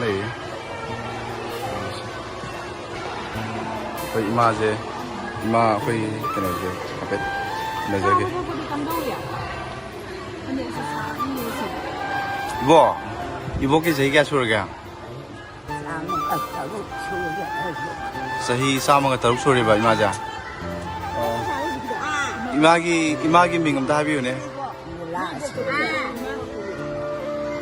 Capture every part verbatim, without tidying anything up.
ꯂꯩꯔꯤ꯫ ꯑꯩꯈꯣꯏ ꯏꯃꯥꯁꯦ, ꯏꯃꯥ ꯑꯩꯈꯣꯏ ꯀꯩꯅꯣꯁꯦ ꯍꯥꯏꯐꯦꯠ ꯎꯅꯖꯒꯦ꯫ ꯏꯕꯣ, ꯏꯕꯣꯛꯀꯤ ꯆꯍꯤ ꯀꯌꯥ ꯁꯨꯔꯒꯦ? ꯆꯥꯝꯃꯒ ꯇꯔꯨꯛ ꯁꯨꯔꯦ ꯑꯩꯁꯨ꯫ ꯆꯍꯤ ꯆꯥꯝꯃꯒ ꯇꯔꯨꯛ ꯁꯨꯔꯦꯕ ꯏꯃꯥꯁꯦ꯫ ꯏꯃꯥꯒꯤ, ꯏꯃꯥꯒꯤ ꯃꯤꯡ ꯑꯝꯇ ꯍꯥꯏꯕꯤꯌꯨꯅꯦ꯫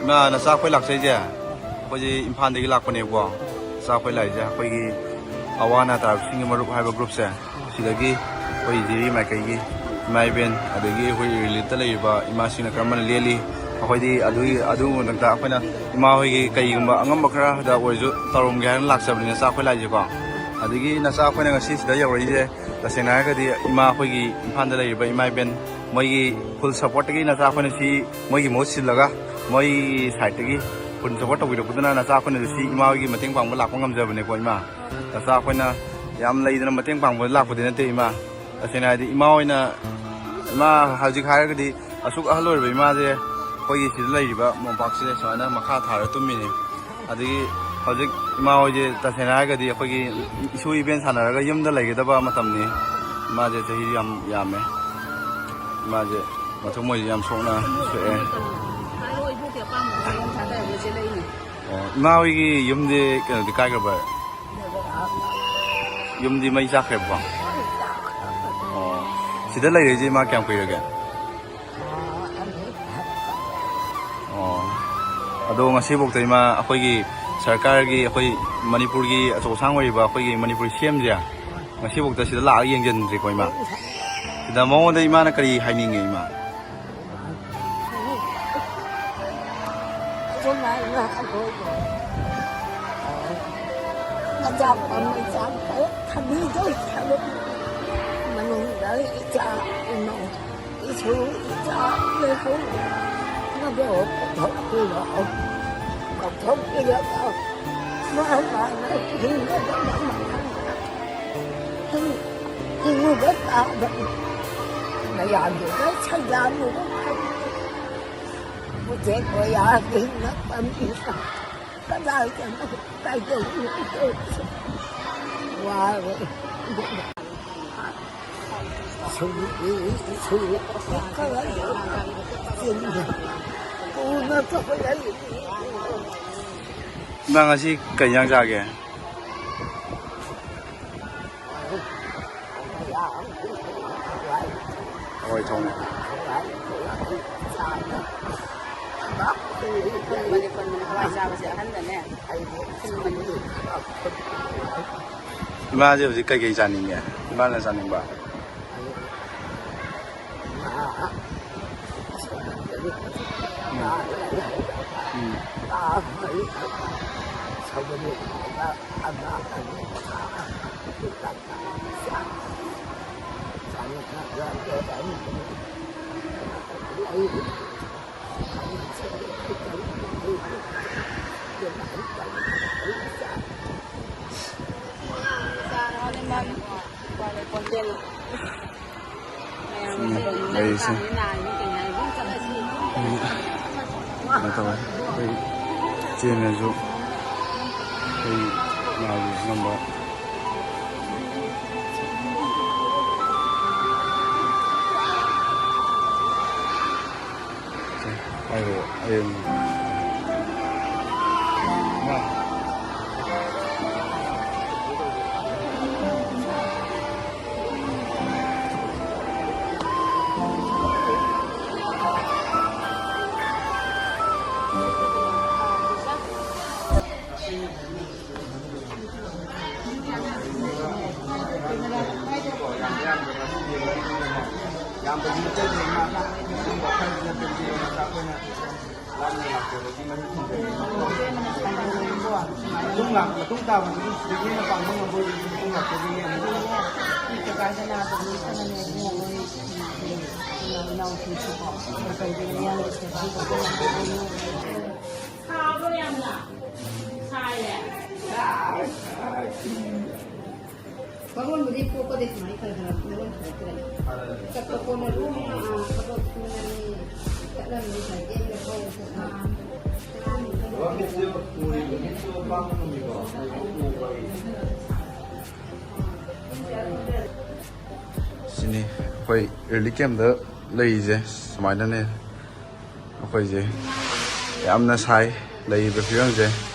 ꯏꯃꯥ, ꯅꯆꯥ ꯑꯩꯈꯣꯏ ꯂꯥꯛꯆꯩꯁꯦ, ꯑꯩꯈꯣꯏꯁꯦ ꯏꯝꯐꯥꯜꯗꯒꯤ ꯂꯥꯛꯄꯅꯦꯕꯀꯣ꯫ ꯅꯆꯥ ꯑꯩꯈꯣꯏ ꯂꯥꯛꯏꯁꯦ ꯑꯩꯈꯣꯏꯒꯤ ꯑꯋꯥ ꯑꯅꯥ ꯇꯥꯔꯕꯁꯤꯡꯒꯤ ꯃꯔꯨꯞ ꯍꯥꯏꯕ ꯒ꯭ꯔꯨꯞꯁꯦ, ꯁꯤꯗꯒꯤ ꯑꯩꯈꯣꯏ ꯖꯤꯔꯤ ꯃꯥꯏꯀꯩꯒꯤ ꯏꯃꯥ ꯏꯕꯦꯟ, ꯑꯗꯒꯤ ꯑꯩꯈꯣꯏ ꯔꯤꯂꯤꯐꯇ ꯂꯩꯔꯤꯕ ꯏꯃꯥꯁꯤꯡꯅ ꯀꯔꯝꯅ ꯂꯦꯜꯂꯤ, ꯑꯩꯈꯣꯏꯗꯤ ꯑꯗꯨꯒꯤ, ꯑꯗꯨꯒꯤ ꯃꯊꯛꯇ ꯑꯩꯈꯣꯏꯅ ꯏꯃꯥ ꯍꯣꯏꯒꯤ ꯀꯩꯒꯨꯝꯕ ꯑꯉꯝꯕ ꯈꯔꯗ ꯑꯣꯏꯔꯁꯨ ꯇꯧꯔꯝꯒꯦ ꯍꯥꯏꯅ ꯂꯥꯛꯆꯕꯅꯤ ꯅꯆꯥ ꯑꯩꯈꯣꯏ ꯂꯥꯛꯏꯁꯦꯀꯣ꯫ ꯑꯗꯒꯤ ꯅꯆꯥ ꯑꯩꯈꯣꯏꯅ ꯉꯁꯤ ꯁꯤꯗ ꯌꯧꯔꯛꯏꯁꯦ, ꯇꯁꯦꯡꯅ ꯍꯥꯏꯔꯒꯗꯤ ꯏꯃꯥ ꯑꯩꯈꯣꯏꯒꯤ ꯏꯝꯐꯥꯜꯗ ꯂꯩꯔꯤꯕ ꯏꯃꯥ ꯏꯕꯦꯟ ꯃꯣꯏꯒꯤ ꯐꯨꯜ ꯁꯞꯄꯣꯔꯠꯇꯒꯤ ꯅꯆꯥ ꯑꯩꯈꯣꯏꯅ ꯁꯤ ꯃꯣꯏꯒꯤ ꯃꯍꯨꯠ ꯁꯤꯜꯂꯒ ꯃꯣꯏꯒꯤ ꯁꯥꯏꯠꯇꯒꯤ ꯐꯨꯜ ꯁꯞꯄꯣꯔꯠ ꯇꯧꯕꯤꯔꯛꯄꯗꯨꯅ ꯅꯆꯥ ꯑꯩꯈꯣꯏꯅꯁꯨ ꯁꯤ ꯏꯃꯥ ꯍꯣꯏꯒꯤ ꯃꯇꯦꯡ ꯄꯥꯡꯕ ꯂꯥꯛꯄ ꯉꯝꯖꯕꯅꯦꯀꯣ ꯏꯃꯥ꯫ ꯅꯆꯥ ꯑꯩꯈꯣꯏꯅ ꯌꯥꯝ ꯂꯩꯗꯅ ꯃꯇꯦꯡ ꯄꯥꯡꯕꯗ ꯂꯥꯛꯄꯗꯤ ꯅꯠꯇꯦ ꯏꯃꯥ꯫ ꯇꯁꯦꯡꯅ ꯍꯥꯏꯗꯤ ꯏꯃꯥ ꯍꯣꯏꯅ, ꯏꯃꯥ ꯍꯧꯖꯤꯛ ꯍꯥꯏꯔꯒꯗꯤ ꯑꯁꯨꯛ ꯑꯍꯜ ꯑꯣꯏꯔꯕ ꯏꯃꯥꯁꯦ ꯑꯩꯈꯣꯏꯒꯤ ꯁꯤꯗ ꯂꯩꯔꯤꯕ ꯃꯣꯝꯄꯥꯛꯁꯤꯗ ꯁꯨꯃꯥꯏꯅ ꯃꯈꯥ ꯊꯥꯔ ꯇꯨꯝꯃꯤꯅꯤ꯫ ꯑꯗꯒꯤ ꯍꯧꯖꯤꯛ ꯏꯃꯥ ꯍꯣꯏꯁꯦ ꯇꯁꯦꯡꯅ ꯍꯥꯏꯔꯒꯗꯤ ꯑꯩꯈꯣꯏꯒꯤ ꯏꯁꯨ ꯏꯕꯦꯟ ꯁꯥꯟꯅꯔꯒ ꯌꯨꯝꯗ ꯂꯩꯒꯗꯕ ꯃꯇꯝꯅꯤ꯫ ꯏꯃꯥꯁꯦ ꯆꯍꯤ ꯌꯥꯝ ꯌꯥꯝꯃꯦ꯫ ꯏꯃꯥꯁꯦ ꯃꯊꯃꯣꯏꯁꯦ ꯌꯥꯝ ꯁꯣꯛꯅ ꯁꯣꯛꯑꯦ꯫ ꯑꯣ, ꯏꯃꯥ ꯍꯣꯏꯒꯤ ꯌꯨꯝꯗꯤ ꯀꯩꯅꯣꯗꯤ ꯀꯥꯏꯈ꯭ꯔꯕ? ꯌꯨꯝꯗꯤ ꯃꯩ ꯆꯥꯛꯈ꯭ꯔꯦꯕꯀꯣ? ꯑꯣ, ꯁꯤꯗ ꯂꯩꯔꯛꯏꯁꯦ ꯏꯃꯥ ꯀꯌꯥꯝ ꯀꯨꯏꯔꯒꯦ? ꯑꯣ, ꯑꯗꯣ ꯉꯁꯤꯐꯥꯎꯗ ꯏꯃꯥ ꯑꯩꯈꯣꯏꯒꯤ ꯁꯔꯀꯥꯔꯒꯤ, ꯑꯩꯈꯣꯏ ꯃꯅꯤꯄꯨꯔꯒꯤ ꯑꯆꯧ ꯑꯁꯥꯡ ꯑꯣꯏꯔꯤꯕ ꯑꯩꯈꯣꯏꯒꯤ ꯃꯅꯤꯄꯨꯔ ꯁꯤ ꯑꯦꯝꯁꯦ ꯉꯁꯤꯐꯥꯎꯗ ꯁꯤꯗ ꯂꯥꯛꯑꯒ ꯌꯦꯡꯁꯤꯟꯗ꯭ꯔꯤꯀꯣ ꯏꯃꯥ꯫ ꯁꯤꯗ ꯃꯉꯣꯟꯗ ꯏꯃꯥꯅ ꯀꯔꯤ ꯍꯥꯏꯅꯤꯡꯉꯦ ꯏꯃꯥ? ꯑꯗꯨꯃꯥꯏꯅ ꯑꯩꯈꯣꯏꯗꯣ ꯑꯆꯥꯄꯣꯠ ꯃꯆꯥ ꯈꯔ ꯊꯕꯤꯗꯣ ꯁꯔꯨꯛ ꯃꯅꯨꯡꯗ ꯏꯆꯥ ꯏꯃꯧ ꯏꯁꯨ ꯏꯆꯥ ꯂꯩꯍꯧꯕ ꯃꯗꯣ ꯄꯨꯊꯣꯛꯄꯤꯔꯛꯑꯣ꯫ ꯀꯧꯊꯣꯛꯄꯤꯔꯛꯑꯣ꯫ ꯃꯥ ꯃꯥꯅ ꯍꯤꯡꯒꯗꯕ ꯃꯐꯝꯗ ꯍꯤꯡ-, ꯍꯤꯡꯉꯨꯕ ꯇꯥꯕꯅꯤ꯫ ꯃꯌꯥꯝꯗꯨꯅ ꯁꯟꯗꯥꯟ ꯎꯕ ꯐꯪꯗꯦ꯫ ꯎꯆꯦꯛ ꯋꯥꯌꯥꯁꯤꯡꯅ ꯇꯝꯕꯤꯕ ꯀꯗꯥꯏꯗꯅꯣ ꯀꯩꯗꯧꯔꯤꯅꯣ? ꯋꯥꯔꯦ꯫ ꯁꯨꯝ, ꯁꯨꯝ ꯈꯔ ꯆꯤꯟꯅ ꯄꯨꯅ ꯇꯧꯔꯛꯏ꯫ ꯅꯪ ꯉꯁꯤ ꯀꯩ ꯏꯟꯖꯥꯡ ꯆꯥꯒꯦ? ꯍꯋꯥꯏ ꯊꯣꯡꯉꯦ꯫ ꯃꯅꯤꯄꯨꯔ ꯍꯋꯥꯏ ꯆꯥꯕꯁꯦ ꯑꯍꯟꯗꯅꯦ ꯁꯤꯟꯕꯅꯤ꯫ ꯏꯃꯥꯁꯦ ꯍꯧꯖꯤꯛ ꯀꯩꯀꯩ ꯆꯥꯅꯤꯡꯉꯦ? ꯏꯃꯥꯅ ꯆꯥꯅꯤꯡꯕ? ꯎꯝ꯫ ꯎꯝ꯫ ꯎꯝ, ꯂꯩꯔꯤꯁꯦ꯫ ꯎꯝ, ꯀꯩꯅꯣ ꯇꯧꯋꯦ, ꯑꯩꯈꯣꯏ ꯏꯆꯦꯅꯁꯨ ꯑꯩꯈꯣꯏ ꯏꯃꯥꯒꯤ ꯉꯝꯕ꯫ ꯁꯦ, ꯍꯥꯏꯔꯣ, ꯑꯩ ꯑꯗꯨꯝ꯫ ꯃꯇꯨꯡ ꯂꯥꯛ-, ꯃꯇꯨꯡ ꯇꯥꯕꯗꯁꯨ ꯁꯤꯗꯒꯤ ꯍꯦꯟꯅ ꯄꯥꯡꯕ ꯉꯝꯕ ꯑꯣꯏꯔꯗꯤ ꯃꯇꯨꯡ ꯂꯥꯛꯄꯗꯒꯤ ꯍꯦꯟꯅ꯫ ꯁꯥꯕ꯭ꯔꯣ ꯌꯥꯝꯅ? ꯁꯥꯏꯌꯦ꯫ ꯃꯔꯣꯟꯕꯨꯗꯤ ꯄꯣꯛꯄꯗꯩ ꯁꯨꯃꯥꯏꯅ ꯈꯔ ꯈꯔ ꯃꯔꯣꯟ ꯐꯔꯛꯇ꯭ꯔꯦ꯫ ꯆꯠꯄ ꯈꯣꯠꯅ ꯂꯣꯏꯅ, ꯑꯥ, ꯊꯕꯛ ꯁꯨꯅꯅꯤ, ꯆꯠꯂꯅꯤ, ꯁꯥꯏꯀꯦꯜꯗ ꯊꯧꯔꯒ ꯆꯠꯄ꯫ ꯁꯤꯅꯤ ꯑꯩꯈꯣꯏ ꯔꯤꯂꯤꯐ ꯀꯦꯝꯗ ꯂꯩꯔꯤꯁꯦ ꯁꯨꯃꯥꯏꯅꯅꯦ꯫ ꯑꯩꯈꯣꯏꯁꯦ ꯌꯥꯝꯅ ꯁꯥꯏ꯫ ꯂꯩꯔꯤꯕ ꯐꯤꯕꯝꯁꯦ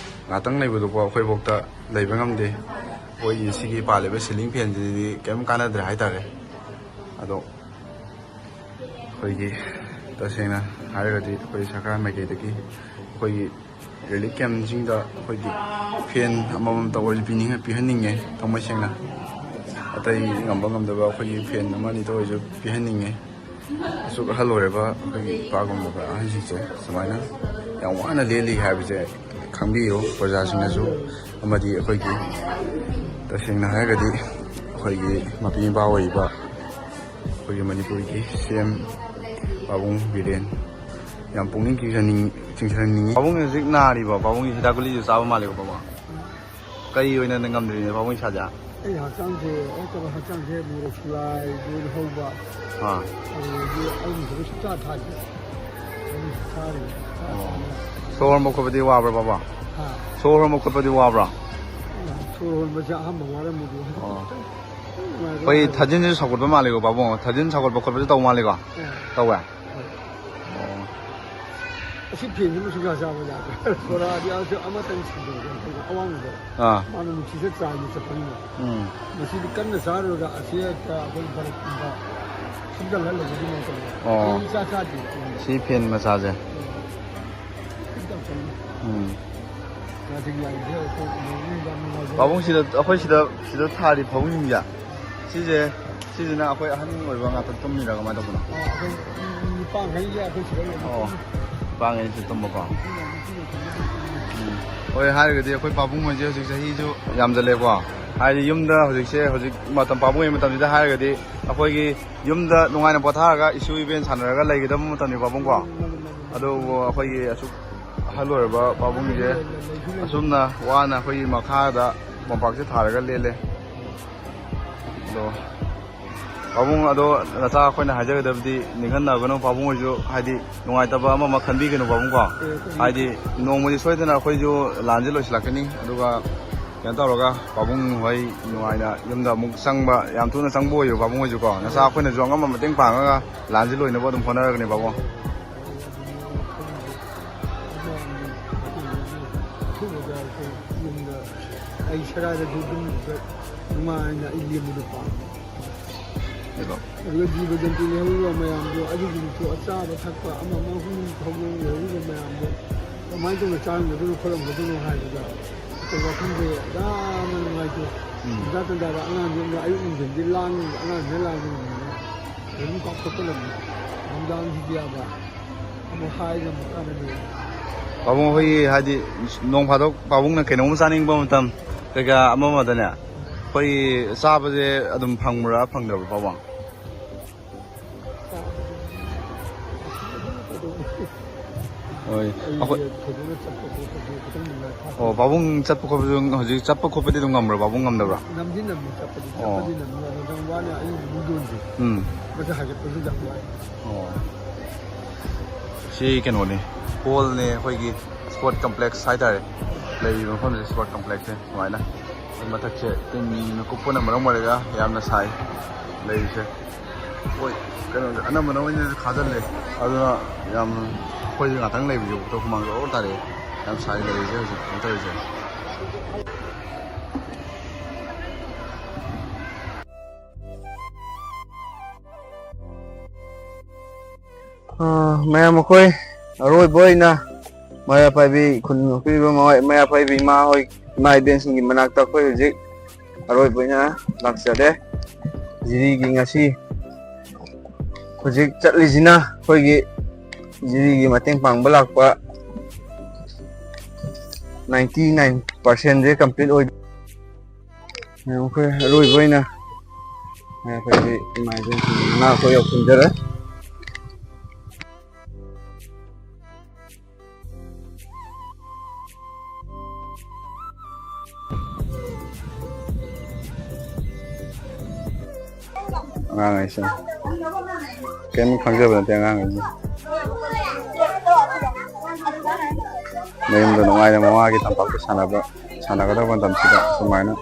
ꯉꯥꯛꯇꯪ ꯂꯩꯕꯗꯨꯀꯣ ꯑꯩꯈꯣꯏꯐꯥꯎꯗ ꯂꯩꯕ ꯉꯝꯗꯦ꯫ ꯑꯩꯈꯣꯏꯒꯤ ꯁꯤꯒꯤ ꯄꯥꯜꯂꯤꯕ ꯁꯤꯂꯤꯡ ꯐꯦꯟꯁꯤꯗꯤ ꯀꯔꯤꯝ ꯀꯥꯟꯅꯗ꯭ꯔꯦ ꯍꯥꯏꯇꯥꯔꯦ꯫ ꯑꯗꯣ ꯑꯩꯈꯣꯏꯒꯤ ꯇꯁꯦꯡꯅ ꯍꯥꯏꯔꯒꯗꯤ ꯑꯩꯈꯣꯏ ꯁꯔꯀꯥꯔ ꯃꯥꯏꯀꯩꯗꯒꯤ ꯑꯩꯈꯣꯏꯒꯤ ꯔꯤꯂꯤꯐ ꯀꯦꯝꯁꯤꯡꯗ ꯑꯩꯈꯣꯏꯒꯤ ꯐꯦꯟ ꯑꯃꯃꯝꯇ ꯑꯣꯏꯔꯁꯨ ꯄꯤꯅꯤꯡꯉ ꯄꯤꯍꯟꯅꯤꯡꯉꯦ ꯊꯃꯣꯏ ꯁꯦꯡꯅ꯫ ꯑꯇꯩ ꯉꯝꯕ ꯉꯝꯗꯕ ꯑꯩꯈꯣꯏꯒꯤ ꯐꯦꯟ ꯑꯃ ꯑꯅꯤꯇ ꯑꯣꯏꯔꯁꯨ ꯄꯤꯍꯟꯅꯤꯡꯉꯦ꯫ ꯑꯁꯨꯛ ꯑꯍꯜ ꯑꯣꯏꯔꯕ ꯑꯩꯈꯣꯏꯒꯤ ꯏꯄꯥꯒꯨꯝꯂꯕ ꯑꯍꯟꯁꯤꯡꯁꯦ ꯁꯨꯃꯥꯏꯅ ꯌꯥꯝ ꯋꯥꯅ ꯂꯦꯜꯂꯤ ꯍꯥꯏꯕꯁꯦ ꯈꯪꯕꯤꯌꯨ ꯄ꯭ꯔꯖꯥꯁꯤꯡꯅꯁꯨ꯫ ꯑꯃꯗꯤ ꯑꯩꯈꯣꯏꯒꯤ ꯇꯁꯦꯡꯅ ꯍꯥꯏꯔꯒꯗꯤ ꯑꯩꯈꯣꯏꯒꯤ ꯃꯄꯤ ꯃꯄꯥ ꯑꯣꯏꯔꯤꯕ ꯑꯩꯈꯣꯏꯒꯤ ꯃꯅꯤꯄꯨꯔꯒꯤ ꯁꯤ ꯑꯦꯝ ꯄꯥꯕꯨꯡ ꯕꯤꯔꯦꯟ ꯌꯥꯝ ꯄꯨꯛꯅꯤꯡ ꯆꯤꯡꯁꯤꯟꯅꯤꯡ-, ꯆꯤꯡꯁꯤꯟꯅꯤꯡꯉꯤ꯫ ꯄꯥꯕꯨꯡ ꯍꯧꯖꯤꯛ ꯅꯥꯔꯤꯕꯣ? ꯄꯥꯕꯨꯡꯒꯤ ꯍꯤꯗꯥꯛ ꯒꯨꯂꯤꯁꯨ ꯆꯥꯕ ꯃꯥꯜꯂꯦꯀꯣ ꯄꯥꯕꯨꯡ? ꯀꯔꯤ ꯑꯣꯏꯅ ꯉꯝꯗ꯭ꯔꯤꯅꯦ ꯄꯥꯕꯨꯡ ꯏꯁꯥꯁꯦ? ꯑꯩ ꯍꯛꯆꯥꯡꯁꯦ, ꯑꯩ ꯀꯩꯅꯣ, ꯍꯛꯆꯥꯡꯁꯦ ꯃꯣꯔꯣꯛ ꯐꯨꯂꯥꯏ ꯂꯣꯏꯅ ꯍꯧꯕ꯫ ꯑꯥ꯫ ꯑꯗꯨꯗꯒꯤ ꯑꯩ ꯅꯨꯡꯁꯤꯠ ꯁꯨꯡꯆꯥ ꯊꯥꯗꯦ꯫ ꯑꯩ ꯆꯥꯔꯤꯕ ꯆꯥ ꯑꯣ꯫ ꯆꯥꯅ ꯁꯣꯔ ꯍꯣꯟꯕ ꯈꯣꯠꯄꯗꯤ ꯋꯥꯕ꯭ꯔꯥ ꯄꯥꯕꯨꯡ? ꯍꯥ꯫ ꯁꯣꯔ ꯍꯣꯟꯕ ꯈꯣꯠꯄꯗꯤ ꯋꯥꯕ꯭ꯔꯥ? ꯁꯣꯔ ꯍꯣꯟꯕꯁꯦ ꯑꯍꯥꯟꯕ ꯋꯥꯔꯝꯕꯗꯣ ꯍꯧꯖꯤꯛꯇꯤ ꯑꯣ꯫ ꯈꯤꯇꯪ ꯅꯨꯡꯉꯥꯏꯕ ꯑꯩꯈꯣꯏ ꯍꯥꯏꯇꯥꯔꯦ꯫ ꯊꯥꯖꯤꯟꯁꯨ ꯁꯥꯎꯒꯠꯄ ꯃꯥꯜꯂꯦꯀꯣ ꯄꯥꯕꯨꯡ? ꯊꯥꯖꯤꯟ ꯁꯥꯎꯒꯠꯄ ꯈꯣꯠꯄꯁꯨ ꯇꯧ ꯃꯥꯜꯂꯦꯀꯣ? ꯑꯥ꯫ ꯇꯧꯋꯦ? ꯍꯣꯏ꯫ ꯑꯣ꯫ ꯑꯁꯤ ꯐꯦꯟꯁꯤꯃ ꯁꯨꯡꯌꯥ ꯆꯥꯕ ꯌꯥꯗ꯭ꯔꯦ꯫ ꯕꯣꯔꯥꯗꯤ ꯑꯁꯤ ꯑꯃꯇꯪ ꯁꯤꯟꯗꯣꯛꯑꯒ ꯑꯩꯈꯣꯏꯒꯤ ꯑꯋꯥꯡꯕꯗ ꯑꯥ꯫ ꯃꯥꯅ ꯅꯨꯡꯁꯤꯠꯁꯦ ꯆꯥꯏꯅ ꯆꯠꯄꯅꯤꯅ꯫ ꯎꯝ꯫ ꯃꯁꯤꯗꯤ ꯀꯟꯅ ꯆꯥꯔꯨꯔꯒ ꯑꯁꯤ ꯍꯦꯛꯇ ꯑꯩꯈꯣꯏ ꯕꯔꯞꯀꯨꯝꯕ ꯁꯨꯝꯖꯜꯍꯜꯂꯒꯗꯤ ꯅꯨꯡꯉꯥꯏꯇꯕ꯫ ꯑꯣ꯫ ꯑꯩ ꯏꯆꯥ ꯆꯥꯗꯦ꯫ ꯁꯤ ꯐꯦꯟ ꯃꯆꯥꯁꯦ꯫ ꯎꯝ꯫ ꯎꯝ꯫ ꯃꯥꯁꯤꯒꯤ ꯂꯥꯏꯟꯁꯦ ꯑꯩꯈꯣꯏ ꯌꯥꯝ ꯅꯨꯡꯉꯥꯏꯖꯔꯦ꯫ ꯄꯥꯕꯨꯡ ꯁꯤꯗ, ꯑꯩꯈꯣꯏ ꯁꯤꯗ, ꯁꯤꯗ ꯊꯥꯔꯤ ꯐꯃꯨꯡꯁꯤꯡꯁꯦ, ꯁꯤꯁꯦ, ꯁꯤꯁꯤꯅ ꯑꯩꯈꯣꯏ ꯑꯍꯟ ꯑꯣꯏꯕ ꯉꯥꯛꯇ ꯇꯨꯝꯃꯤꯔ ꯀꯃꯥꯏꯅ ꯇꯧꯕꯅꯣ? ꯑꯥ, ꯑꯩꯈꯣꯏ ꯅꯨꯄꯥꯈꯩꯒꯤ ꯑꯩꯈꯣꯏ ꯁꯤꯗ ꯂꯩꯕ ꯑꯣ, ꯇꯨꯝꯃꯤ꯫ ꯅꯨꯄꯥꯈꯩꯁꯨ ꯇꯨꯝꯕꯀꯣ? ꯅꯨꯄꯤꯅ, ꯅꯨꯄꯤꯅ ꯇꯨꯝꯕ ꯇꯨꯝꯃꯤ꯫ ꯎꯝ꯫ ꯍꯣꯏ, ꯍꯥꯏꯔꯒꯗꯤ ꯑꯩꯈꯣꯏ ꯄꯥꯕꯨꯡ ꯍꯣꯏꯁꯦ ꯍꯧꯖꯤꯛ ꯆꯍꯤꯁꯨ ꯌꯥꯝꯖꯜꯂꯦꯀꯣ꯫ ꯍꯥꯏꯗꯤ ꯌꯨꯝꯗ ꯍꯧꯖꯤꯛꯁꯦ, ꯍꯧꯖꯤꯛ ꯃꯇꯝ, ꯄꯥꯕꯨꯡ ꯍꯣꯏ ꯃꯇꯝꯁꯤꯗ ꯍꯥꯏꯔꯒꯗꯤ ꯑꯩꯈꯣꯏꯒꯤ ꯌꯨꯝꯗ ꯅꯨꯡꯉꯥꯏꯅ ꯄꯣꯊꯥꯔꯒ ꯏꯁꯨ ꯏꯕꯦꯟ ꯁꯥꯟꯅꯔꯒ ꯂꯩꯒꯗꯕ ꯃꯇꯝꯅꯤ ꯄꯥꯕꯨꯡꯀꯣ꯫ ꯑꯗꯨꯕꯨ ꯑꯩꯈꯣꯏꯒꯤ ꯑꯁꯨꯛ ꯑꯍꯜ ꯑꯣꯏꯔꯕ ꯄꯥꯕꯨꯡꯁꯦ ꯑꯁꯨꯝꯅ ꯋꯥꯅ ꯑꯩꯈꯣꯏꯒꯤ ꯃꯈꯥꯗ ꯃꯣꯝꯄꯥꯛꯁꯦ ꯊꯥꯔꯒ ꯂꯦꯜꯂꯦ꯫ ꯑꯗꯣ ꯄꯥꯕꯨꯡ, ꯑꯗꯣ ꯅꯆꯥ ꯑꯩꯈꯣꯏꯅ ꯍꯥꯏꯖꯒꯗꯕꯗꯤ ꯅꯤꯡꯍꯟꯅꯒꯅꯨ, ꯄꯥꯕꯨꯡ ꯍꯣꯏꯁꯨ ꯍꯥꯏꯗꯤ ꯅꯨꯡꯉꯥꯏꯇꯕ ꯑꯃ ꯑꯃ ꯈꯟꯕꯤꯒꯅꯨ ꯄꯥꯕꯨꯡ ꯀꯣ꯫ ꯍꯥꯏꯗꯤ ꯅꯣꯡꯃꯗꯤ ꯁꯣꯏꯗꯅ ꯑꯩꯈꯣꯏꯁꯨ ꯂꯥꯟꯁꯦ ꯂꯣꯏꯁꯤꯜꯂꯛꯀꯅꯤ, ꯑꯗꯨꯒ ꯀꯩꯅꯣ ꯇꯧꯔꯒ ꯄꯥꯕꯨꯡ ꯍꯣꯏ ꯅꯨꯡꯉꯥꯏꯅ ꯌꯨꯝꯗ ꯑꯃꯨꯛ ꯆꯪꯕ, ꯌꯥꯝ ꯊꯨꯅ ꯆꯪꯕ ꯑꯣꯏꯌꯨ ꯄꯥꯕꯨꯡ ꯍꯣꯏꯁꯨ ꯀꯣ꯫ ꯅꯆꯥ ꯑꯩꯈꯣꯏꯅꯁꯨ ꯑꯉꯝꯕ ꯃꯇꯦꯡ ꯄꯥꯡꯉꯒ ꯂꯥꯟꯁꯦ ꯂꯣꯏꯅꯕ ꯑꯗꯨꯝ ꯍꯣꯠꯅꯔꯒꯅꯤ ꯄꯥꯕꯨꯡ꯫ ꯑꯩ ꯁꯔꯥꯗꯁꯨ ꯑꯗꯨꯝ ꯅꯨꯡꯉꯥꯏꯅ ꯑꯩ ꯂꯦꯝꯕꯗꯣ ꯄꯥꯝꯃꯤ꯫ ꯑꯗꯨꯒ ꯖꯤꯕ ꯖꯟꯇꯨ ꯂꯩꯍꯧꯔꯤꯕ ꯃꯌꯥꯝꯗꯣ, ꯑꯗꯨꯒꯤꯁꯨ ꯑꯆꯥꯕ ꯊꯛꯄ ꯑꯃ ꯑꯃ ꯍꯨꯏ ꯍꯧꯗꯣꯡ ꯂꯩꯍꯧꯔꯤꯕ ꯃꯌꯥꯝꯗꯣ ꯀꯃꯥꯏꯅ ꯇꯧꯅ ꯆꯥꯔꯝꯒꯗꯣꯏꯅꯣ ꯈꯣꯠꯂꯝꯒꯗꯣꯏꯅꯣ ꯍꯥꯏꯕꯗ ꯑꯩꯈꯣꯏ ꯋꯥꯈꯜꯁꯦ ꯌꯥꯝꯅ ꯅꯨꯡꯉꯥꯏꯇꯦ꯫ ꯎꯝ꯫ ꯇꯟꯖꯥ ꯇꯟꯖꯥꯗ ꯑꯉꯥꯡꯁꯤꯡꯅ ꯑꯌꯨꯛ ꯅꯨꯡꯊꯤꯟꯗꯤ ꯂꯥꯡ-, ꯑꯉꯥꯡꯁꯤꯅ ꯂꯥꯡꯕꯅꯤꯅ ꯑꯗꯨꯝ ꯀꯥꯎꯊꯣꯛꯄ ꯉꯝꯃꯤ꯫ ꯅꯨꯡꯗꯥꯡꯁꯤꯗꯤ ꯌꯥꯕ ꯑꯃꯨꯛ ꯍꯥꯏ ꯉꯝꯕ ꯀꯥꯟꯗꯗꯤ꯫ ꯄꯥꯕꯨꯡ, ꯑꯩꯈꯣꯏꯒꯤ ꯍꯥꯏꯗꯤ ꯅꯣꯡ ꯐꯥꯗꯣꯛ ꯄꯥꯕꯨꯡꯅ ꯀꯩꯅꯣꯝ ꯆꯥꯅꯤꯡꯕ ꯃꯇꯝ ꯀꯩꯀꯥ ꯑꯃ ꯑꯃꯗꯅꯦ, ꯑꯩꯈꯣꯏꯒꯤ ꯆꯥꯕꯁꯦ ꯑꯗꯨꯝ ꯐꯪꯕ꯭ꯔꯥ ꯐꯪꯗꯕ꯭ꯔꯥ ꯄꯥꯕꯨꯡ? ꯍꯣꯏ, ꯑꯩꯈꯣꯏ ꯑꯩꯁꯦ ꯐꯖꯅ ꯆꯠꯄ ꯈꯣꯠꯄꯁꯦ ꯈꯤꯇꯪ ꯅꯨꯡꯉꯥꯏ ꯐꯥꯠꯇꯦ꯫ ꯑꯣ, ꯄꯥꯕꯨꯡ ꯆꯠꯄ ꯈꯣꯠꯄꯁꯨ ꯍꯧꯖꯤꯛ ꯆꯠꯄ ꯈꯣꯠꯄꯗꯤ ꯑꯗꯨꯝ ꯉꯝꯕ꯭ꯔꯥ ꯄꯥꯕꯨꯡ? ꯉꯝꯗꯕ꯭ꯔꯥ? ꯉꯝꯗꯤ ꯉꯝꯃꯤ ꯆꯠꯄꯗꯤ, ꯑꯣ꯫ ꯆꯠꯄꯗꯤ ꯉꯝꯃꯤ꯫ ꯑꯗꯣ ꯌꯥꯝ ꯋꯥꯅ ꯑꯩ ꯅꯨꯡꯗꯣꯟꯁꯦ ꯎꯝ꯫ ꯃꯁꯤ ꯍꯥꯏꯒꯠꯄꯁꯨ ꯌꯥꯝ ꯋꯥꯏ꯫ ꯑꯣ꯫ ꯁꯤ ꯀꯩꯅꯣꯅꯤ, ꯍꯣꯜꯅꯦ, ꯑꯩꯈꯣꯏꯒꯤ ꯁ꯭ꯄꯣꯔꯠ ꯀꯝꯄ꯭ꯂꯦꯛꯁ ꯍꯥꯏꯇꯥꯔꯦ꯫ ꯂꯩꯔꯤꯕ ꯃꯐꯝꯁꯦ ꯁ꯭ꯄꯣꯔꯠ ꯀꯝꯄ꯭ꯂꯦꯛꯁꯁꯦ ꯁꯨꯃꯥꯏꯅ꯫ ꯃꯊꯛꯁꯦ ꯇꯤꯟꯅ ꯀꯨꯞꯄꯅ ꯃꯔꯝ ꯑꯣꯏꯔꯒ ꯌꯥꯝꯅ ꯁꯥꯏ ꯂꯩꯔꯤꯁꯦ꯫ ꯍꯣꯏ, ꯀꯩꯅꯣꯁꯦ ꯑꯅꯝꯕꯅ ꯑꯣꯏꯅ ꯈꯥꯖꯤꯜꯂꯦ, ꯑꯗꯨꯅ ꯌꯥꯝ ꯑꯩꯈꯣꯏꯁꯦ ꯉꯥꯛꯇꯪ ꯂꯩꯕꯁꯦ ꯍꯨꯃꯥꯡ ꯖꯣꯔ ꯇꯥꯔꯛꯑꯦ꯫ ꯌꯥꯝ ꯁꯥꯏ ꯂꯩꯔꯤꯁꯦ ꯍꯧꯖꯤꯛ ꯀꯩꯅꯣ ꯇꯧꯔꯤꯁꯦ꯫ ꯑꯥ, ꯃꯌꯥꯝ ꯑꯩꯈꯣꯏ ꯑꯔꯣꯏꯕ ꯑꯣꯏꯅ ꯃꯩꯔꯥ ꯄꯥꯏꯕꯤ ꯈꯨꯟ ꯉꯥꯛꯄꯤꯔꯤꯕ ꯃꯩꯔꯥ ꯄꯥꯏꯕꯤ ꯏꯃꯥ ꯍꯣꯏ, ꯏꯃꯥ ꯏꯕꯦꯟꯁꯤꯡꯒꯤ ꯃꯅꯥꯛꯇ ꯑꯩꯈꯣꯏ ꯍꯧꯖꯤꯛ ꯑꯔꯣꯏꯕ ꯑꯣꯏꯅ ꯂꯥꯛꯆꯔꯦ꯫ ꯖꯤꯔꯤꯒꯤ ꯉꯁꯤ ꯍꯧꯖꯤꯛ ꯆꯠꯂꯤꯁꯤꯅ ꯑꯩꯈꯣꯏꯒꯤ ꯖꯤꯔꯤꯒꯤ ꯃꯇꯦꯡ ꯄꯥꯡꯕ ꯂꯥꯛꯄ ninety nine percent ꯁꯦ complete ꯑꯣꯏ꯫ ꯑꯩꯈꯣꯏ ꯑꯔꯣꯏꯕ ꯑꯣꯏꯅ ꯑꯩꯈꯣꯏꯒꯤ ꯏꯃꯥ ꯏꯕꯦꯟꯁꯤꯡ ꯃꯅꯥꯛ ꯑꯩꯈꯣꯏ ꯌꯧꯁꯤꯟꯖꯔꯦ꯫ ꯑꯉꯥꯡꯈꯩꯁꯦ ꯀꯩꯝ ꯈꯪꯖꯕ ꯅꯠꯇꯦ ꯑꯉꯥꯡꯈꯩꯁꯦ꯫ ꯃꯌꯨꯝꯗ ꯅꯨꯡꯉꯥꯏꯅ ꯃꯃꯥꯒꯤ ꯇꯝꯄꯥꯛꯇ ꯁꯥꯟꯅꯕ, ꯁꯥꯟꯅꯒꯗꯕ ꯃꯇꯝꯁꯤꯗ ꯁꯨꯃꯥꯏꯅ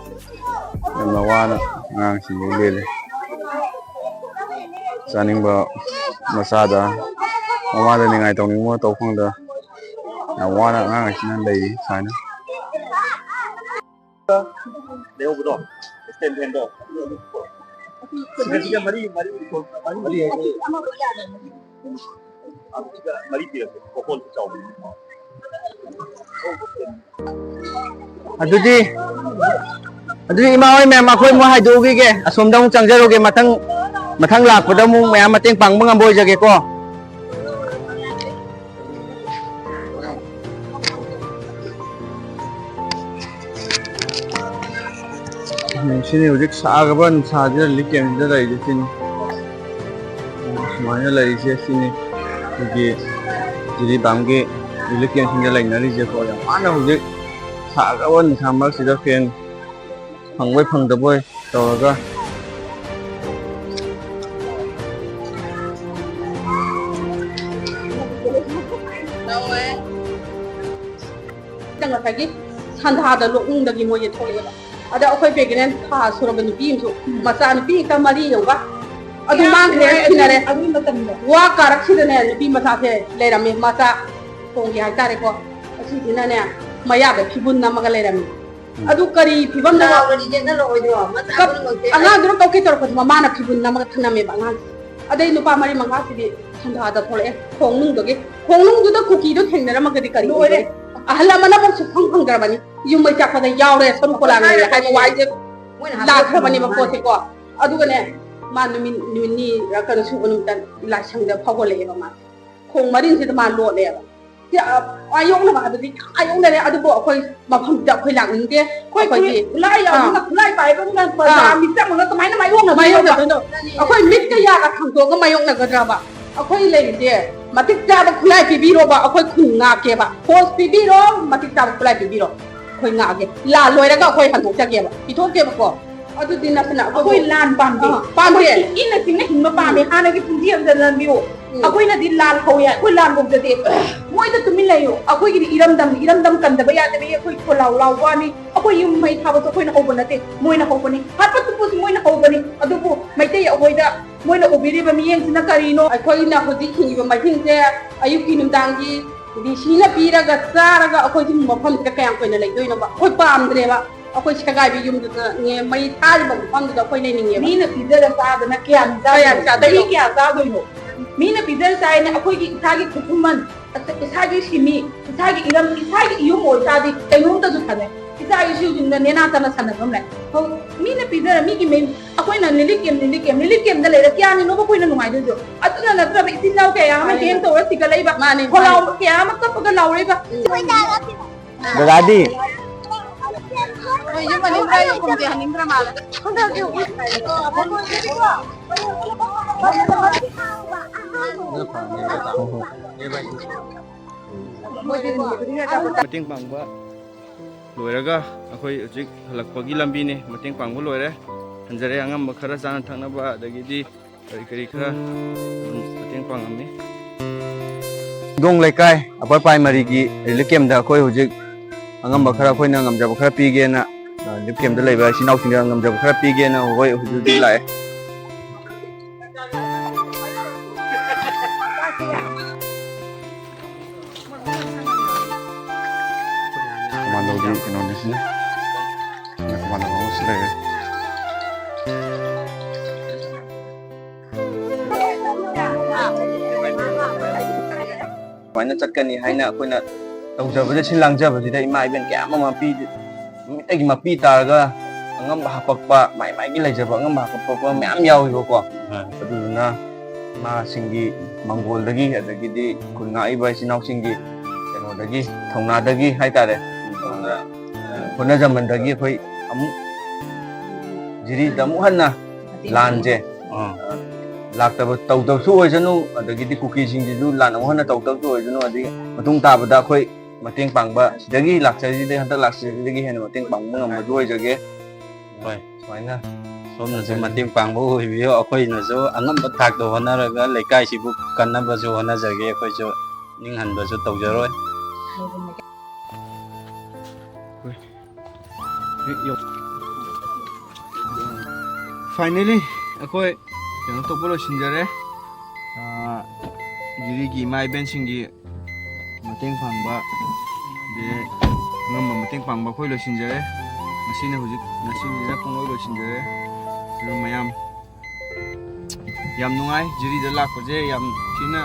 ꯌꯥꯝꯅ ꯋꯥꯅ ꯑꯉꯥꯡꯁꯤꯡꯁꯤ ꯂꯦꯜꯂꯤ꯫ ꯆꯥꯅꯤꯡꯕ ꯃꯆꯥꯗ ꯃꯃꯥꯗ ꯅꯤꯡꯉꯥꯏ ꯇꯧꯅꯤꯡꯕ ꯇꯧ ꯐꯪꯗ ꯌꯥꯝ ꯋꯥꯅ ꯑꯉꯥꯡ ꯑꯁꯤꯅ ꯂꯩꯔꯤ ꯁꯨꯃꯥꯏꯅ꯫ ꯂꯩꯍꯧꯕꯗꯣ, stand fan ꯗꯣ꯫ ꯁꯤꯗ ꯃꯔꯤ, ꯃꯔꯤ, ꯃꯔꯤ ꯍꯥꯏꯗꯤ꯫ ꯑꯗꯨꯒ ꯃꯔꯤ ꯄꯤꯔꯛꯀꯦ, ꯃꯈꯣꯟꯁꯨ ꯆꯥꯎꯕꯅꯤꯅ꯫ ꯑꯗꯨꯗꯤ, ꯑꯗꯨꯗꯤ ꯏꯃꯥ ꯍꯣꯏ ꯃꯌꯥꯝ, ꯑꯩꯈꯣꯏ ꯑꯃꯨꯛ ꯍꯥꯏꯗꯣꯛꯎꯈꯤꯒꯦ, ꯑꯁꯣꯝꯗ ꯑꯃꯨꯛ ꯆꯪꯖꯔꯨꯒꯦ, ꯃꯊꯪ, ꯃꯊꯪ ꯂꯥꯛꯄꯗ ꯑꯃꯨꯛ ꯃꯌꯥꯝ ꯃꯇꯦꯡ ꯄꯥꯡꯕ ꯉꯝꯕ ꯑꯣꯏꯖꯒꯦꯀꯣ꯫ ꯎꯝ, ꯁꯤꯅꯤ ꯍꯧꯖꯤꯛ ꯁꯥꯈ꯭ꯔꯕ ꯅꯨꯡꯁꯥꯁꯤꯗ ꯔꯤꯂꯤꯐ ꯀꯦꯝꯁꯤꯗ ꯂꯩꯔꯤꯁꯦ ꯁꯤꯅꯤ꯫ ꯎꯝ, ꯁꯨꯃꯥꯏꯅ ꯂꯩꯔꯤꯁꯦ ꯁꯤꯅꯤ ꯑꯩꯈꯣꯏꯒꯤ ꯖꯤꯔꯤꯕꯥꯝꯒꯤ ꯔꯤꯂꯤꯐ ꯀꯦꯝꯁꯤꯡꯗ ꯂꯩꯅꯔꯤꯁꯦꯀꯣ꯫ ꯌꯥꯝ ꯋꯥꯅ ꯍꯧꯖꯤꯛ ꯁꯥꯈ꯭ꯔꯕ ꯅꯨꯡꯁꯥ ꯃꯔꯛꯁꯤꯗ ꯐꯦꯟ ꯐꯪꯕꯣꯏ ꯐꯪꯗꯕꯣꯏ ꯇꯧꯔꯒ꯫ ꯉꯁꯥꯏꯒꯤ ꯁꯟꯗꯥꯗ ꯂꯣꯛꯅꯨꯡꯗꯒꯤ ꯃꯣꯏꯁꯦ ꯊꯣꯛꯂꯛꯑꯦꯕ꯫ ꯑꯗ ꯑꯩꯈꯣꯏ pregnant ꯊꯥ ꯁꯨꯔꯕ ꯅꯨꯄꯤ ꯑꯃꯁꯨ, ꯃꯆꯥ ꯅꯨꯄꯤ ꯍꯦꯛꯇ ꯃꯔꯤ ꯌꯧꯕ, ꯑꯗꯨ ꯃꯥꯡꯈ꯭ꯔꯦ, ꯁꯤꯅꯔꯦ꯫ ꯑꯗꯨꯒꯤ ꯃꯇꯝꯗ ꯋꯥ ꯀꯥꯔꯛꯁꯤꯗꯅꯦ ꯅꯨꯄꯤ ꯃꯆꯥꯁꯦ ꯂꯩꯔꯝꯃꯦ, ꯃꯆꯥ ꯈꯣꯡꯒꯦ ꯍꯥꯏꯇꯥꯔꯦꯀꯣ꯫ ꯑꯁꯤꯁꯤꯅꯅꯦ ꯃꯌꯥꯗ ꯐꯤꯕꯨꯟ ꯅꯝꯃꯒ ꯂꯩꯔꯝꯃꯦ꯫ ꯑꯗꯨ ꯀꯔꯤ ꯐꯤꯕꯝꯗ ꯆꯥꯎꯕꯅꯤ ꯆꯦꯟꯅꯔꯛꯑꯣꯏꯗ꯭ꯔꯣ? ꯃꯆꯥ ꯀꯞ-, ꯄꯨꯝꯅꯃꯛꯁꯦ꯫ ꯑꯉꯥꯡꯗꯨꯅ ꯀꯞꯀꯦ ꯇꯧꯔꯛꯄꯗ ꯃꯃꯥꯅ ꯐꯤꯕꯨꯟ ꯅꯝꯃꯒ ꯊꯅꯝꯃꯦꯕ ꯑꯉꯥꯡꯁꯦ꯫ ꯑꯗꯩ ꯅꯨꯄꯥ ꯃꯔꯤ ꯃꯉꯥꯁꯤꯗꯤ ꯁꯟꯗꯥꯗ ꯊꯣꯛꯂꯛꯑꯦ, ꯈꯣꯡꯅꯨꯡꯗꯒꯤ꯫ ꯈꯣꯡꯅꯨꯡꯗꯨꯗ ꯀꯨꯀꯤꯗꯣ ꯊꯦꯡꯅꯔꯝꯃꯒꯗꯤ ꯀꯔꯤ ꯂꯣꯏꯔꯦ꯫ ꯑꯣꯏꯗꯣꯏꯅꯣ? ꯑꯍꯜ ꯑꯃꯅ ꯑꯃꯨꯛ ꯁꯨꯛꯐꯪ ꯐꯪꯗ꯭ꯔꯕꯅꯤ꯫ ꯌꯨꯝ ꯃꯩ ꯆꯥꯛꯄꯗ ꯌꯥꯎꯔꯦ, ꯁꯔꯨ ꯄꯣꯂꯥꯡ ꯂꯩꯔꯦ ꯍꯥꯏꯕ ꯋꯥꯍꯩꯁꯦ ꯃꯣꯏꯅ ꯍꯥꯞꯄ ꯂꯥꯛꯈ꯭ꯔꯕꯅꯦꯕ ꯃꯥꯜꯂꯦ꯫ ꯄꯣꯠꯁꯦꯀꯣ꯫ ꯑꯗꯨꯒꯅꯦ, ꯃꯥ ꯅꯨꯃꯤꯠ, ꯅꯨꯃꯤꯠ ꯅꯤꯅꯤꯔ ꯀꯩꯅꯣ ꯁꯨꯕ ꯅꯨꯃꯤꯠꯇ ꯂꯥꯏꯁꯪꯗ ꯐꯥꯎꯒꯠꯂꯛꯑꯦꯕ ꯃꯥ꯫ ꯈꯣꯡ ꯃꯔꯤꯟꯁꯤꯗ ꯃꯥ ꯂꯣꯠꯂꯦꯕ꯫ ꯁꯤ, ꯑ, ꯃꯥ ꯌꯣꯛꯅꯕ ꯍꯥꯏꯕꯗꯤ ꯌꯥꯝ ꯌꯣꯛꯅꯔꯦ, ꯑꯗꯨꯕꯨ ꯑꯩꯈꯣꯏ ꯃꯐꯝꯁꯤꯗ ꯑꯩꯈꯣꯏ ꯂꯥꯛꯅꯤꯡꯗꯦ꯫ ꯑꯩꯈꯣꯏ ꯑꯩꯈꯣꯏꯒꯤ, ꯈꯨꯠꯂꯥꯏ ꯌꯥꯎꯕꯅ, ꯑꯥ꯫ ꯈꯨꯠꯂꯥꯏ ꯄꯥꯏꯕꯅ ꯕꯖꯥꯔ ꯑꯥ꯫ ꯃꯤ ꯆꯪꯉꯒ ꯀꯃꯥꯏꯅ ꯃꯥ ꯌꯣꯛꯅꯗꯣꯏꯅꯣꯕ? ꯃꯥ ꯌꯣꯛꯅꯗꯣꯏꯅꯣ? ꯑꯩꯈꯣꯏ ꯃꯤꯠꯀ ꯌꯥꯒ ꯈꯥꯡꯗꯣꯛꯑꯒ ꯃꯥ ꯌꯣꯛꯅꯒꯗ꯭ꯔꯕ? ꯑꯩꯈꯣꯏ ꯂꯩꯔꯤꯁꯦ ꯃꯇꯤꯛ ꯆꯥꯕ ꯈꯨꯠꯂꯥꯏ ꯄꯤꯕꯤꯔꯣꯕ, ꯑꯩꯈꯣꯏ ꯈꯨꯟ ꯉꯥꯛꯀꯦꯕ꯫ ꯐꯣꯔꯁ ꯄꯤꯕꯤꯔꯣ, ꯃꯇꯤꯛ ꯆꯥꯕ ꯈꯨꯠꯂꯥꯏ ꯄꯤꯕꯤꯔꯣ, ꯑꯩꯈꯣꯏ ꯉꯥꯛꯑꯒꯦ꯫ ꯂꯥꯜ ꯂꯣꯏꯔꯒ ꯑꯩꯈꯣꯏ ꯍꯟꯗꯣꯛꯆꯒꯦꯕ, ꯄꯤꯊꯣꯛꯀꯦꯕꯀꯣ꯫ ꯑꯗꯨꯗꯤ ꯅꯠꯇꯅ ꯑꯩꯈꯣꯏ ꯑꯩꯈꯣꯏ ꯂꯥꯟ ꯄꯥꯝꯗꯦ꯫ ꯑꯥ, ꯄꯥꯝꯗꯦ꯫ ꯑꯩꯈꯣꯏ ꯏꯪꯅ ꯆꯤꯛꯅ ꯍꯤꯡꯕ ꯄꯥꯝꯃꯦ꯫ ꯍꯥꯟꯅꯒꯤ ꯄꯨꯟꯁꯤ ꯑꯃꯗ ꯂꯟꯕꯤꯌꯨ꯫ ꯎꯝ꯫ ꯑꯩꯈꯣꯏꯅꯗꯤ ꯂꯥꯟ ꯍꯧꯋꯦ, ꯑꯩꯈꯣꯏ ꯂꯥꯟ ꯍꯧꯖꯗꯦ꯫ ꯃꯣꯏꯗ ꯇꯨꯃꯤꯟ ꯂꯩꯌꯨ꯫ ꯑꯩꯈꯣꯏꯒꯤꯗꯤ ꯏꯔꯝꯗꯝ, ꯏꯔꯝꯗꯝ ꯀꯟꯗꯕ ꯌꯥꯗꯕꯒꯤ ꯑꯩꯈꯣꯏ ꯈꯣꯜꯂꯥꯎ ꯂꯥꯎꯕ ꯋꯥꯅꯤ꯫ ꯑꯩꯈꯣꯏ ꯌꯨꯝ ꯃꯩ ꯊꯥꯕꯁꯨ ꯑꯩꯈꯣꯏꯅ ꯍꯧꯕ ꯅꯠꯇꯦ, ꯃꯣꯏꯅ ꯍꯧꯕꯅꯤ꯫ ꯍꯥꯠꯄ ꯇꯨꯞꯄꯁꯨ ꯃꯣꯏꯅ ꯍꯧꯕꯅꯤ꯫ ꯑꯗꯨꯕꯨ ꯃꯩꯇꯩ ꯑꯩꯈꯣꯏꯗ ꯃꯣꯏꯅ ꯎꯕꯤꯔꯤꯕ ꯃꯤꯠꯌꯦꯡꯁꯤꯅ ꯀꯔꯤꯅꯣ? ꯑꯩꯈꯣꯏꯅ ꯍꯧꯖꯤꯛ ꯍꯤꯡꯉꯤꯕ ꯃꯍꯤꯡꯁꯦ ꯑꯌꯨꯛꯀꯤ ꯅꯨꯡꯗꯥꯡꯒꯤ ꯗꯤ ꯁꯤꯅ ꯄꯤꯔꯒ ꯆꯥꯔꯒ ꯑꯩꯈꯣꯏ ꯁꯤꯒꯨꯝꯕ ꯃꯐꯝꯁꯤꯗ ꯀꯌꯥꯝ ꯀꯨꯏꯅ ꯂꯩꯗꯣꯏꯅꯣꯕ? ꯑꯩꯈꯣꯏ ꯄꯥꯝꯗ꯭ꯔꯦꯕ꯫ ꯑꯩꯈꯣꯏ ꯁꯦꯒꯥꯏꯕ ꯌꯨꯝꯗꯨꯗꯅꯦ ꯃꯩ ꯊꯥꯔꯤꯕ ꯃꯐꯝꯗꯨꯗ ꯑꯩꯈꯣꯏ ꯂꯩꯅꯤꯡꯉꯦꯕ꯫ ꯃꯤꯅ ꯄꯤꯖꯔ ꯆꯥꯗꯅ ꯀꯌꯥꯝ ꯀꯌꯥꯝ ꯆꯥꯗꯣꯏꯅꯣ? ꯆꯥꯗꯣꯏꯅꯣ? ꯆꯍꯤ ꯀꯌꯥ ꯆꯥꯗꯣꯏꯅꯣ? ꯃꯤꯅ ꯄꯤꯖꯔ ꯆꯥꯏꯅ ꯑꯩꯈꯣꯏꯒꯤ ꯏꯁꯥꯒꯤ ꯈꯨꯠꯁꯨꯃꯟ, ꯏꯁꯥꯒꯤ ꯁꯤꯟꯃꯤ, ꯏꯁꯥꯒꯤ ꯏꯔꯝ, ꯏꯁꯥꯒꯤ ꯏꯌꯨꯝ ꯑꯣꯏꯇꯥꯔꯗꯤ ꯀꯩꯅꯣꯝꯇꯁꯨ ꯐꯅꯩ꯫ ꯏꯆꯥ ꯏꯁꯨꯁꯤꯡꯗ ꯅꯦꯅꯥ ꯇꯥꯅ ꯁꯥꯟꯅꯐꯝ ꯂꯩ꯫ ꯍꯧ-, ꯃꯤꯅ ꯄꯤꯖꯔ ꯃꯤꯒꯤ ꯃꯌꯨꯝ, ꯑꯩꯈꯣꯏꯅ relief camp, relief camp, relief campꯗ ꯂꯩꯔ ꯀꯌꯥꯅꯤꯅꯣꯕ ꯑꯩꯈꯣꯏꯅ ꯅꯨꯡꯉꯥꯏꯗꯣꯏꯗꯣ? ꯑꯗꯨꯅ ꯅꯠꯇ꯭ꯔꯕ ꯏꯆꯤꯟ ꯏꯅꯥꯎ ꯀꯌꯥ ꯑꯃ ꯃꯥꯅꯤ꯫ ꯍꯦꯡ ꯇꯧꯔ ꯁꯤꯒꯠꯂꯛꯏꯕ, ꯃꯥꯅꯤ, ꯈꯣꯜꯂꯥꯎ ꯃꯥꯅꯤ꯫ ꯀꯌꯥ ꯑꯃ ꯀꯞꯄꯒ ꯂꯥꯎꯔꯛꯏꯕ꯫ ꯎꯝ꯫ ꯗꯗꯥꯗꯤ? ꯍꯣꯏ, ꯌꯨꯝ ꯍꯟꯅꯤꯡꯗ꯭ꯔꯥ? ꯌꯨꯝ ꯍꯟꯅꯤꯡꯗ꯭ꯔꯥ ꯃꯥꯜꯂꯦ꯫ ꯃꯇꯦꯡ ꯄꯥꯡꯕ ꯂꯣꯏꯔꯒ ꯑꯩꯈꯣꯏ ꯍꯧꯖꯤꯛ ꯍꯜꯂꯛꯄꯒꯤ ꯂꯝꯕꯤꯅꯤ꯫ ꯃꯇꯦꯡ ꯄꯥꯡꯕ ꯂꯣꯏꯔꯦ, ꯍꯟꯖꯔꯦ꯫ ꯑꯉꯝꯕ ꯈꯔ ꯆꯥꯅ ꯊꯛꯅꯕ, ꯑꯗꯒꯤꯗꯤ ꯀꯔꯤ ꯀꯔꯤ ꯈꯔ ꯑꯗꯨꯝ ꯃꯇꯦꯡ ꯄꯥꯡꯉꯝꯃꯤ꯫ ꯍꯤꯗꯣꯡ ꯂꯩꯀꯥꯏ ꯑꯄꯔ ꯄ꯭ꯔꯥꯏꯃꯔꯤꯒꯤ relief campꯇ ꯑꯩꯈꯣꯏ ꯍꯧꯖꯤꯛ ꯑꯉꯝꯕ ꯈꯔ, ꯑꯩꯈꯣꯏꯅ ꯉꯝꯖꯕ ꯈꯔ ꯄꯤꯒꯦꯅ, ꯑ, relief campꯇ ꯂꯩꯕ ꯏꯆꯤꯟ ꯏꯅꯥꯎꯁꯤꯡꯗ ꯉꯝꯖꯕ ꯈꯔ ꯄꯤꯒꯦꯅ ꯑꯩꯈꯣꯏ ꯍꯧꯖꯤꯛ ꯍꯧꯖꯤꯛ ꯂꯥꯛꯑꯦ꯫ ꯀꯃꯥꯟꯗꯣꯒꯤ ꯀꯩꯅꯣꯅꯤ ꯁꯤꯅ꯫ ꯀꯃꯥꯟꯗꯣ ꯑꯃꯁꯨ ꯂꯩꯔꯦ꯫ ꯁꯨꯃꯥꯏꯅ ꯆꯠꯀꯅꯤ ꯍꯥꯏꯅ ꯑꯩꯈꯣꯏꯅ ꯇꯧꯖꯕꯗ, ꯁꯤꯟ ꯂꯥꯡꯖꯕꯁꯤꯗ ꯏꯃꯥ ꯏꯕꯦꯟ ꯀꯌꯥ ꯑꯃ ꯃꯄꯤ, ꯅꯨꯃꯤꯠꯇꯒꯤ ꯃꯄꯤ ꯇꯥꯔꯒ ꯑꯉꯝꯕ ꯍꯥꯄꯛꯄ, ꯃꯥꯏ ꯃꯥꯏꯒꯤ ꯂꯩꯖꯕ ꯑꯉꯝꯕ ꯍꯥꯄꯛꯄ ꯃꯌꯥꯝ ꯌꯥꯎꯋꯦꯕꯀꯣ꯫ ꯑꯥ꯫ ꯑꯗꯨꯗꯨꯅ ꯏꯃꯥꯁꯤꯡꯒꯤ ꯃꯪꯒꯣꯜꯗꯒꯤ, ꯑꯗꯒꯤꯗꯤ ꯈꯨꯟ ꯉꯥꯛꯏꯕ ꯏꯆꯤꯟ ꯏꯅꯥꯎꯁꯤꯡꯒꯤ ꯀꯩꯅꯣꯗꯒꯤ, ꯊꯧꯅꯥꯗꯒꯤ ꯍꯥꯏꯇꯥꯔꯦ, ꯑꯗꯨꯅ ꯍꯣꯠꯅꯖꯃꯟꯗꯒꯤ ꯑꯩꯈꯣꯏ ꯑꯃꯨꯛ ꯖꯤꯔꯤꯗ ꯑꯃꯨꯛ ꯍꯟꯅ ꯂꯥꯟꯁꯦ, ꯑꯥ꯫ ꯂꯥꯛꯇꯕ, ꯇꯧꯗꯕꯁꯨ ꯑꯣꯏꯁꯅꯨ, ꯑꯗꯒꯤꯗꯤ ꯀꯨꯀꯤꯁꯤꯡꯁꯤꯁꯨ ꯂꯥꯟ ꯑꯃꯨꯛ ꯍꯟꯅ ꯇꯧꯗꯕꯁꯨ ꯑꯣꯏꯁꯅꯨ, ꯑꯗꯒꯤ ꯃꯇꯨꯡ ꯇꯥꯕꯗ ꯑꯩꯈꯣꯏ ꯃꯇꯦꯡ ꯄꯥꯡꯕ, ꯁꯤꯗꯒꯤ ꯂꯥꯛꯆꯔꯤꯁꯤꯗꯒꯤ, ꯍꯟꯗꯛ ꯂꯥꯛꯆꯔꯤꯁꯤꯗꯒꯤ ꯍꯦꯟꯅ ꯃꯇꯦꯡ ꯄꯥꯡꯕ ꯉꯝꯕꯗꯨ ꯑꯣꯏꯖꯒꯦ꯫ ꯍꯣꯏ꯫ ꯁꯨꯃꯥꯏꯅ ꯁꯣꯝꯅꯁꯨ ꯃꯇꯦꯡ ꯄꯥꯡꯕ ꯑꯣꯏꯕꯤꯌꯨ꯫ ꯑꯩꯈꯣꯏꯅꯁꯨ ꯑꯉꯝꯕ ꯊꯥꯛꯇ ꯍꯣꯠꯅꯔꯒ ꯂꯩꯀꯥꯏꯁꯤꯕꯨ ꯀꯟꯅꯕꯁꯨ ꯍꯣꯠꯅꯖꯒꯦ꯫ ꯑꯩꯈꯣꯏꯁꯨ ꯅꯤꯡꯍꯟꯕꯁꯨ ꯇꯧꯖꯔꯣꯏ꯫ Finally, ꯑꯩꯈꯣꯏ ꯀꯩꯅꯣ ꯇꯧꯕ ꯂꯣꯏꯁꯤꯟꯖꯔꯦ꯫ ꯑꯥ, ꯖꯤꯔꯤꯒꯤ ꯏꯃꯥ ꯏꯕꯦꯟꯁꯤꯡꯒꯤ ꯃꯇꯦꯡ ꯄꯥꯡꯕ, ꯑꯗꯩ ꯑꯉꯝꯕ ꯃꯇꯦꯡ ꯄꯥꯡꯕ ꯑꯩꯈꯣꯏ ꯂꯣꯏꯁꯤꯟꯖꯔꯦ꯫ ꯉꯁꯤꯅ ꯍꯧꯖꯤꯛ, ꯉꯁꯤꯁꯤꯅ ꯄꯨꯡꯂꯣꯏ ꯂꯣꯏꯁꯤꯟꯖꯔꯦ꯫ ꯑꯗꯨ ꯃꯌꯥꯝ ꯌꯥꯝ ꯅꯨꯡꯉꯥꯏ, ꯖꯤꯔꯤꯗ ꯂꯥꯛꯄꯁꯦ ꯌꯥꯝ ꯊꯤꯅ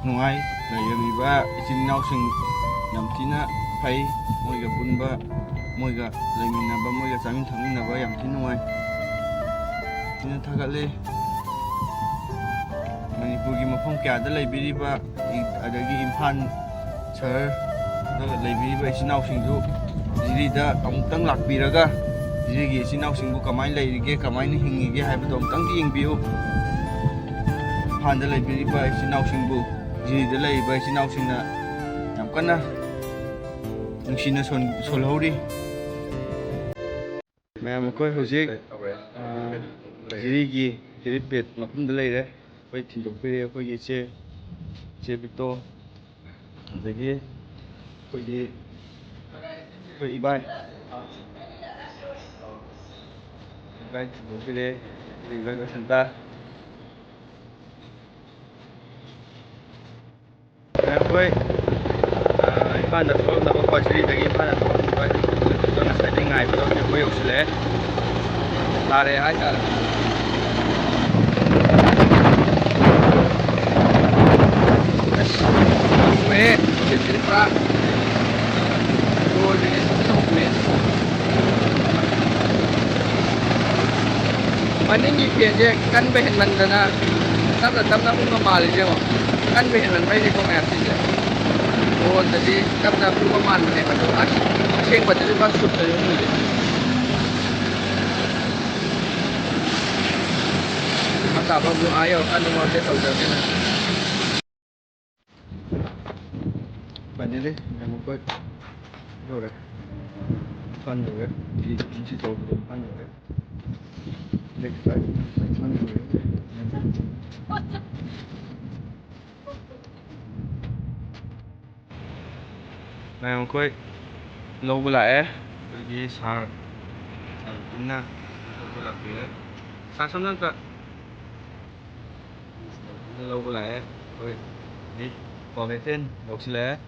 ꯅꯨꯡꯉꯥꯏ꯫ ꯂꯩꯔꯝꯃꯤꯕ ꯏꯆꯤꯟ ꯏꯅꯥꯎꯁꯤꯡ ꯌꯥꯝ ꯊꯤꯅ ꯐꯩ, ꯃꯣꯏꯒ ꯄꯨꯟꯕ, ꯃꯣꯏꯒ ꯂꯩꯃꯤꯟꯅꯕ, ꯃꯣꯏꯒ ꯆꯥꯃꯤꯟ ꯊꯛꯃꯤꯟꯅꯕ ꯌꯥꯝ ꯊꯤꯅ ꯅꯨꯡꯉꯥꯏ꯫ ꯊꯤꯅ ꯊꯥꯒꯠꯂꯤ꯫ ꯃꯅꯤꯄꯨꯔꯒꯤ ꯃꯐꯝ ꯀꯌꯥꯗ ꯂꯩꯕꯤꯔꯤꯕ, ꯑꯗꯒꯤ ꯏꯝꯐꯥꯜ ꯁꯍꯔꯗ ꯂꯩꯕꯤꯔꯤꯕ ꯏꯆꯤꯟ ꯏꯅꯥꯎꯁꯤꯡꯁꯨ ꯖꯤꯔꯤꯗ ꯑꯃꯨꯛꯇꯪ ꯂꯥꯛꯄꯤꯔꯒ, ꯖꯤꯔꯤꯒꯤ ꯏꯆꯤꯟ ꯏꯅꯥꯎꯁꯤꯡꯕꯨ ꯀꯃꯥꯏꯅ ꯂꯩꯔꯤꯒꯦ, ꯀꯃꯥꯏꯅ ꯍꯤꯡꯉꯤꯒꯦ ꯍꯥꯏꯕꯗꯣ ꯑꯃꯨꯛꯇꯪꯗꯤ ꯌꯦꯡꯕꯤꯌꯨ꯫ ꯏꯝꯐꯥꯜꯗ ꯂꯩꯕꯤꯔꯤꯕ ꯏꯆꯤꯟ ꯏꯅꯥꯎꯁꯤꯡꯕꯨ, ꯖꯤꯔꯤꯗ ꯂꯩꯔꯤꯕ ꯏꯆꯤꯟ ꯏꯅꯥꯎꯁꯤꯡꯅ ꯌꯥꯝ ꯀꯟꯅ ꯅꯨꯡꯁꯤꯅ ꯁꯣꯟ-, ꯁꯣꯜꯍꯧꯔꯤ꯫ ꯃꯌꯥꯝ, ꯑꯩꯈꯣꯏ ꯍꯧꯖꯤꯛ, ꯑ, ꯖꯤꯔꯤꯒꯤ ꯍꯦꯂꯤꯄꯦꯗ ꯃꯐꯝꯗ ꯂꯩꯔꯦ꯫ ꯑꯩꯈꯣꯏ ꯊꯤꯟꯗꯣꯛꯄꯤꯔꯦ ꯑꯩꯈꯣꯏꯒꯤ ꯏꯆꯦ, ꯏꯆꯦ ꯕꯤꯇꯣ, ꯑꯗꯒꯤ ꯑꯩꯈꯣꯏꯒꯤ, ꯑꯩꯈꯣꯏ ꯏꯕꯥꯏ, ꯏꯕꯥꯏ ꯊꯤꯟꯗꯣꯛꯄꯤꯔꯦ, ꯏꯕꯥꯏ ꯕꯁꯟꯇ꯫ ꯑꯩꯈꯣꯏ, ꯑ, ꯏꯝꯐꯥꯜꯗ ꯊꯣꯛꯂꯛꯅꯕ ꯀꯣ, ꯖꯤꯔꯤꯗꯒꯤ ꯏꯝꯐꯥꯜꯗ ꯊꯣꯛꯂꯛꯅꯕ ꯉꯁꯥꯏꯗꯒꯤ ꯉꯥꯏꯕꯗꯣ ꯍꯧꯖꯤꯛ ꯑꯩꯈꯣꯏ ꯌꯧꯁꯤꯜꯂꯛꯑꯦ꯫ ꯇꯥꯔꯦ ꯍꯥꯏꯇꯥꯔꯦ꯫ ꯑꯁ, ꯊꯣꯛꯑꯦ꯫ ꯍꯧꯖꯤꯛꯇꯤ ꯄꯨꯔꯥ ꯂꯣꯏꯕꯤꯅꯦ꯫ ꯊꯣꯛꯑꯦ꯫ ꯃꯅꯤꯡꯒꯤ ꯐꯦꯟꯁꯦ ꯀꯟꯕ ꯍꯦꯟꯃꯟꯗꯅ ꯇꯞꯅ ꯇꯞꯅ ꯎꯪꯉ ꯃꯥꯜꯂꯤꯁꯦ ꯌꯦꯡꯉꯣ꯫ ꯀꯟꯕ ꯍꯦꯟꯃꯟꯕꯩꯅꯤꯀꯣ ꯃꯌꯥꯝꯁꯤꯡꯁꯦ꯫ ꯐꯣꯟꯗꯗꯤ ꯇꯞꯅ ꯎꯪꯉ ꯃꯥꯟꯕꯅꯦꯕ꯫ ꯑꯗꯣ ꯑꯁ-, ꯑꯁꯦꯡꯕꯗꯗꯤ ꯄꯨꯔꯥ ꯆꯨꯝꯅ ꯎꯪꯉꯤꯁꯦ꯫ ꯃꯈꯥ ꯇꯥꯕ ꯑꯃꯨꯛ ꯑꯥ ꯌꯧꯔꯀꯥꯟꯗ ꯑꯃꯨꯛ update ꯇꯧꯖꯔꯛꯀꯦ꯫ Finally, ꯃꯌꯥꯝ ꯑꯩꯈꯣꯏ ꯌꯧꯔꯦ꯫ ꯏꯝꯐꯥꯜ ꯌꯧꯔꯦ꯫ ꯁꯤ ꯁꯤ ꯇꯧꯕꯗ ꯏꯝꯐꯥꯜ ꯌꯧꯔꯦ꯫ Next flight ꯏꯝꯐꯥꯜ ꯌꯧꯔꯦ꯫ ꯃꯌꯥꯝ ꯑꯩꯈꯣꯏ ꯂꯧꯕ ꯂꯥꯛꯑꯦ꯫ ꯑꯩꯈꯣꯏꯒꯤ ꯁꯥꯔ, ꯁꯥꯔ ꯄꯨꯟꯅ ꯂꯧꯕ ꯂꯥꯛꯄꯤꯔꯦ꯫ ꯁꯥꯔ ꯁꯣꯝꯗ ꯑꯝꯇ ꯂꯧꯕ ꯂꯥꯛꯑꯦ꯫ ꯑꯩꯈꯣꯏ ꯀꯣꯂꯦꯖꯇꯩ ꯂꯧꯁꯤꯜꯂꯛꯑꯦ꯫